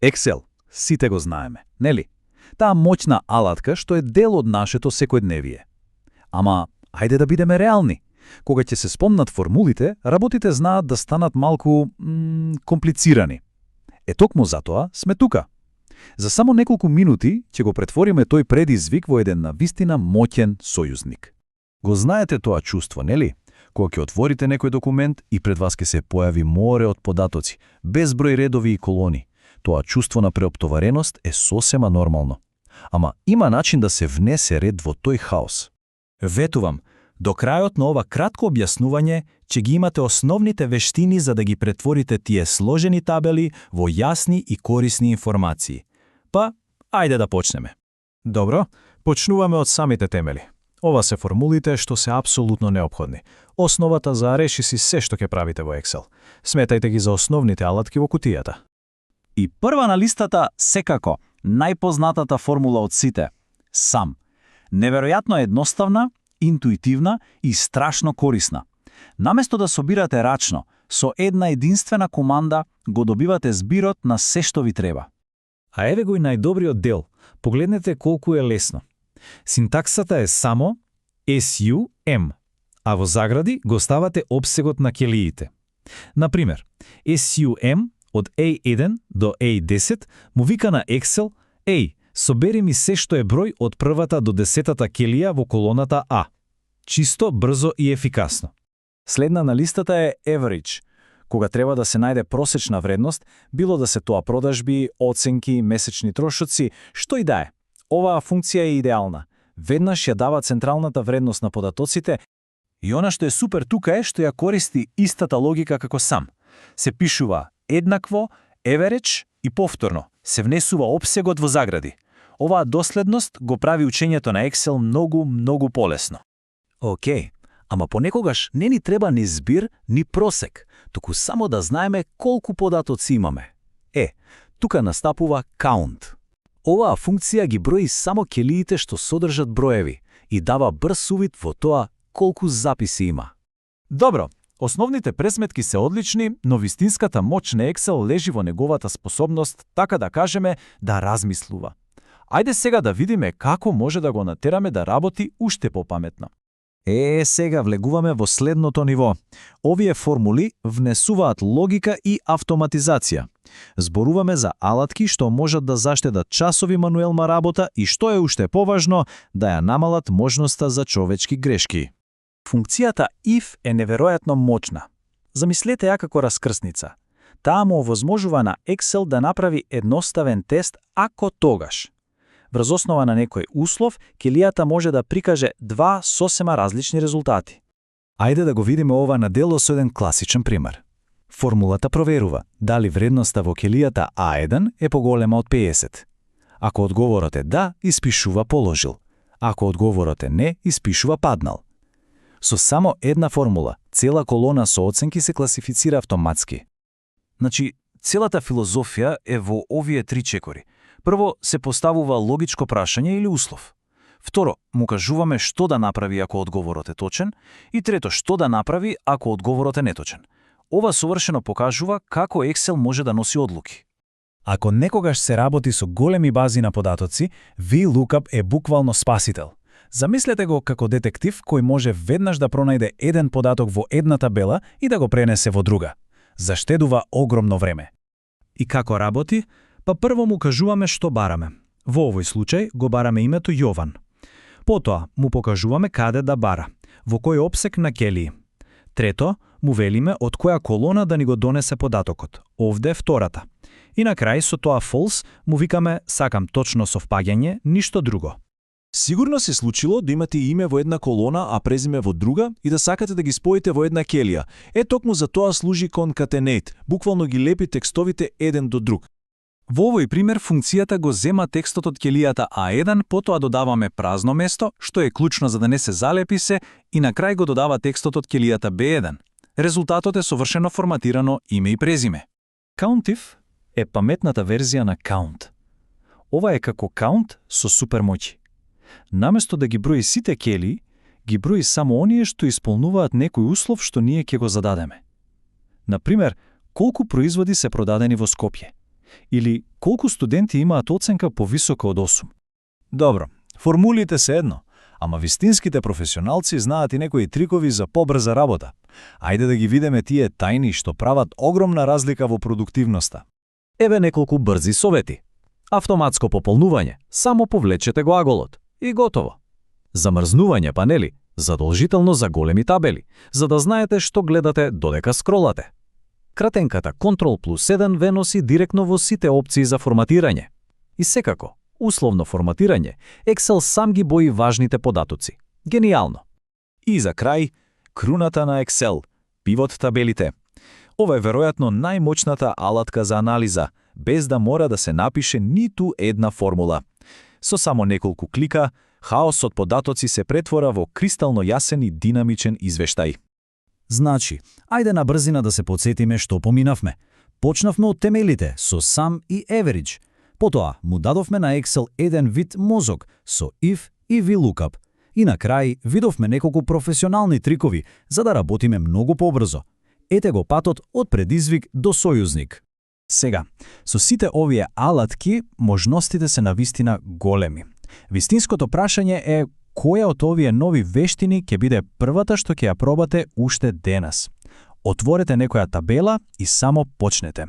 Excel, сите го знаеме, нели? Таа моćна алатка што е дел од нашето секојдневие. Ама, ајде да бидеме реални. Кога ќе се спомнат формулите, работите знаат да станат малку комплицирани. Токму затоа сме тука. За само неколку минути ќе го претвориме тој предизвик во еден навистина моќен сојузник. Го знаете тоа чувство, нели? Кога ќе отворите некој документ и пред вас ќе се појави море од податоци, безброј редови и колони. Тоа чувство на преоптовареност е сосема нормално. Ама има начин да се внесе ред во тој хаос. Ветувам, до крајот на ова кратко објаснување ќе ги имате основните вештини за да ги претворите тие сложени табели во јасни и корисни информации. Па, ајде да почнеме. Добро, почнуваме од самите темели. Ова се формулите што се апсолутно неопходни. Основата за реши си се што ќе правите во Excel. Сметајте ги за основните алатки во кутијата. И прва на листата, секако, најпознатата формула од сите – сам. Неверојатно едноставна, интуитивна и страшно корисна. Наместо да собирате рачно, со една единствена команда го добивате збирот на се што ви треба. А еве го и најдобриот дел. Погледнете колку е лесно. Синтаксата е само SUM, а во загради го ставате опсегот на келиите. Например, SUM од A1 до A10 му вика на Excel: "Еј, собери ми се што е број од првата до 10-та келија во колоната А." Чисто, брзо и ефикасно. Следна на листата е Average, кога треба да се најде просечна вредност, било да се тоа продажби, оценки, месечни трошоци, што и да е. Оваа функција е идеална. Веднаш ја дава централната вредност на податоците и она што е супер тука е што ја користи истата логика како сам. Се пишува еднакво, average и повторно. Се внесува опсегот во загради. Оваа доследност го прави учењето на Excel многу полесно. Океј, ама понекогаш не ни треба ни збир, ни просек, туку само да знаеме колку податоци имаме. Тука настапува count. Оваа функција ги брои само келиите што содржат броеви и дава брз увид во тоа колку записи има. Добро, основните пресметки се одлични, но вистинската моќ на Excel лежи во неговата способност, така да кажеме, да размислува. Ајде сега да видиме како може да го натераме да работи уште попаметно. Сега влегуваме во следното ниво. Овие формули внесуваат логика и автоматизација. Зборуваме за алатки што можат да заштедат часови мануелна работа и што е уште поважно, да ја намалат можноста за човечки грешки. Функцијата if е неверојатно моćна. Замислете ја како раскрсница. Таа му овозможува на Excel да направи едноставен тест ако тогаш. Врз основа на некој услов, келијата може да прикаже два сосема различни резултати. Ајде да го видиме ова на дело со еден класичен пример. Формулата проверува дали вредноста во келијата A1 е поголема од 50. Ако одговорот е да, испишува положил. Ако одговорот е не, испишува паднал. Со само една формула, цела колона со оценки се класифицира автоматски. Значи, целата филозофија е во овие три чекори. Прво, се поставува логичко прашање или услов. Второ, му кажуваме што да направи ако одговорот е точен. И трето, што да направи ако одговорот е неточен. Ова совршено покажува како Excel може да носи одлуки. Ако некогаш се работи со големи бази на податоци, VLOOKUP е буквално спасител. Замислете го како детектив кој може веднаш да пронајде еден податок во една табела и да го пренесе во друга. Заштедува огромно време. И како работи? Па прво му кажуваме што бараме. Во овој случај го бараме името Јован. Потоа му покажуваме каде да бара, во кој опсек на келии. Трето, му велиме од која колона да ни го донесе податокот. Овде е втората. И на крај со тоа false му викаме сакам точно совпаѓање, ништо друго. Сигурно се случило да имате име во една колона, а презиме во друга и да сакате да ги споите во една келија. Токму за тоа служи concatenate, буквално ги лепи текстовите еден до друг. Во овој пример функцијата го зема текстот од келијата A1, потоа додаваме празно место, што е клучно за да не се залепи се, и на крај го додава текстот од келијата B1. Резултатот е совршено форматирано име и презиме. COUNTIF е паметната верзија на count. Ова е како count со супермоќи. Наместо да ги брои сите келии, ги брои само оние што исполнуваат некој услов што ние ќе го зададеме. Например, колку производи се продадени во Скопје. Или колку студенти имаат оценка повисока од 8? Добро, формулите се едно, ама вистинските професионалци знаат и некои трикови за побрза работа. Ајде да ги видиме тие тајни што прават огромна разлика во продуктивноста. Еве неколку брзи совети. Автоматско пополнување, само повлечете го аголот и готово. Замрзнување панели, задолжително за големи табели, за да знаете што гледате додека скролате. Кратенката Ctrl+1 ве носи директно во сите опции за форматирање. И секако, условно форматирање, Excel сам ги бои важните податоци. Гениално! И за крај, круната на Excel, пивот табелите. Ова е веројатно најмоćната алатка за анализа, без да мора да се напише ниту една формула. Со само неколку клика, хаосот податоци се претвора во кристално јасен и динамичен извештај. Значи, ајде на брзина да се подсетиме што поминавме. Почнавме од темелите со sum и average. Потоа му дадовме на Excel еден вид мозок со if и VLOOKUP. И на крај видовме неколку професионални трикови за да работиме многу побрзо. Ете го патот од предизвик до сојузник. Сега, со сите овие алатки, можностите се навистина големи. Вистинското прашање е која од овие нови вештини ќе биде првата што ќе ја пробате уште денес. Отворете некоја табела и само почнете.